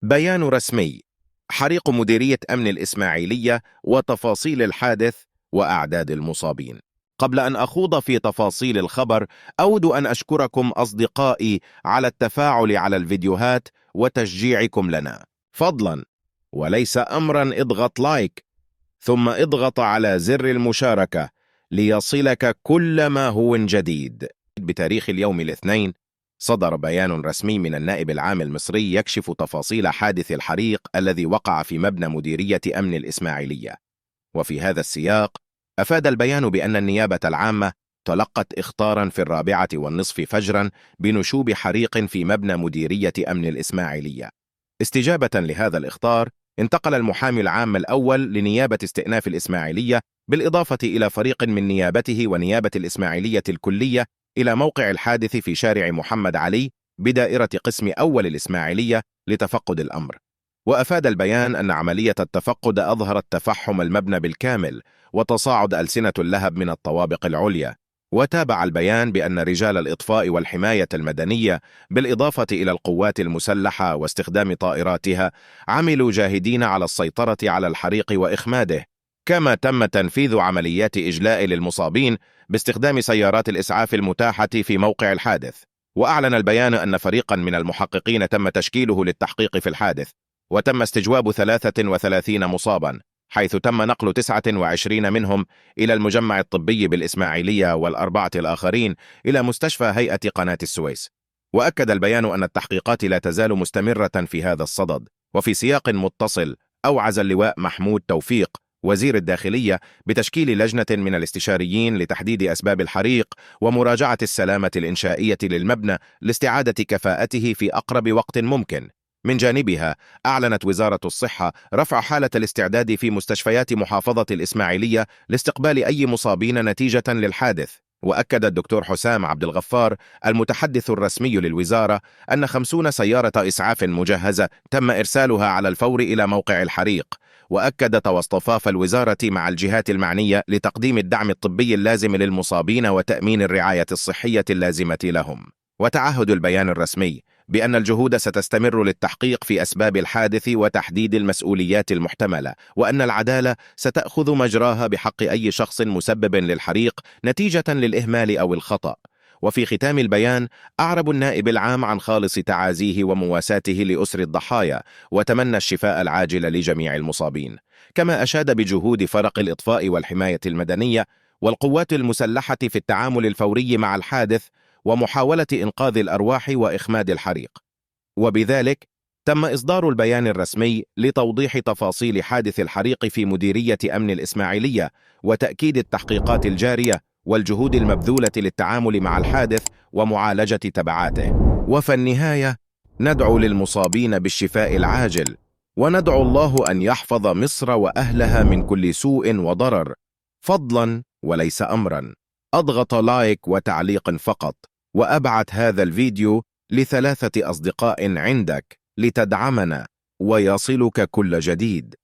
بيان رسمي: حريق مديرية أمن الإسماعيلية وتفاصيل الحادث وأعداد المصابين. قبل أن أخوض في تفاصيل الخبر، أود أن أشكركم أصدقائي على التفاعل على الفيديوهات وتشجيعكم لنا. فضلا وليس أمرا، اضغط لايك ثم اضغط على زر المشاركة ليصلك كل ما هو جديد. بتاريخ اليوم الاثنين، صدر بيان رسمي من النائب العام المصري يكشف تفاصيل حادث الحريق الذي وقع في مبنى مديرية أمن الإسماعيلية. وفي هذا السياق، أفاد البيان بأن النيابة العامة تلقت إخطارا في 4:30 فجرا بنشوب حريق في مبنى مديرية أمن الإسماعيلية. استجابة لهذا الإخطار، انتقل المحامي العام الأول لنيابة استئناف الإسماعيلية بالإضافة إلى فريق من نيابته ونيابة الإسماعيلية الكلية إلى موقع الحادث في شارع محمد علي بدائرة قسم أول الإسماعيلية لتفقد الأمر. وأفاد البيان أن عملية التفقد أظهرت تفحم المبنى بالكامل وتصاعد ألسنة اللهب من الطوابق العليا. وتابع البيان بأن رجال الإطفاء والحماية المدنية بالإضافة إلى القوات المسلحة واستخدام طائراتها عملوا جاهدين على السيطرة على الحريق وإخماده، كما تم تنفيذ عمليات إجلاء للمصابين باستخدام سيارات الإسعاف المتاحة في موقع الحادث. وأعلن البيان أن فريقا من المحققين تم تشكيله للتحقيق في الحادث، وتم استجواب 33 مصابا، حيث تم نقل 29 منهم إلى المجمع الطبي بالإسماعيلية والأربعة الآخرين إلى مستشفى هيئة قناة السويس. وأكد البيان أن التحقيقات لا تزال مستمرة في هذا الصدد. وفي سياق متصل، أوعز اللواء محمود توفيق وزير الداخلية بتشكيل لجنة من الاستشاريين لتحديد أسباب الحريق ومراجعة السلامة الإنشائية للمبنى لاستعادة كفاءته في أقرب وقت ممكن. من جانبها، أعلنت وزارة الصحة رفع حالة الاستعداد في مستشفيات محافظة الإسماعيلية لاستقبال أي مصابين نتيجة للحادث. وأكد الدكتور حسام عبد الغفار المتحدث الرسمي للوزارة أن 50 سيارة إسعاف مجهزة تم إرسالها على الفور إلى موقع الحريق. وأكدت واصطفاف الوزارة مع الجهات المعنية لتقديم الدعم الطبي اللازم للمصابين وتأمين الرعاية الصحية اللازمة لهم. وتعهد البيان الرسمي بأن الجهود ستستمر للتحقيق في أسباب الحادث وتحديد المسؤوليات المحتملة، وأن العدالة ستأخذ مجراها بحق أي شخص مسبب للحريق نتيجة للإهمال أو الخطأ. وفي ختام البيان، أعرب النائب العام عن خالص تعازيه ومواساته لأسر الضحايا، وتمنى الشفاء العاجل لجميع المصابين. كما أشاد بجهود فرق الإطفاء والحماية المدنية والقوات المسلحة في التعامل الفوري مع الحادث ومحاولة إنقاذ الأرواح وإخماد الحريق. وبذلك تم إصدار البيان الرسمي لتوضيح تفاصيل حادث الحريق في مديرية أمن الإسماعيلية وتأكيد التحقيقات الجارية والجهود المبذولة للتعامل مع الحادث ومعالجة تبعاته. وفي النهاية، ندعو للمصابين بالشفاء العاجل، وندعو الله أن يحفظ مصر وأهلها من كل سوء وضرر. فضلا وليس أمرا، أضغط لايك وتعليق فقط، وأبعت هذا الفيديو ل3 أصدقاء عندك لتدعمنا ويصلك كل جديد.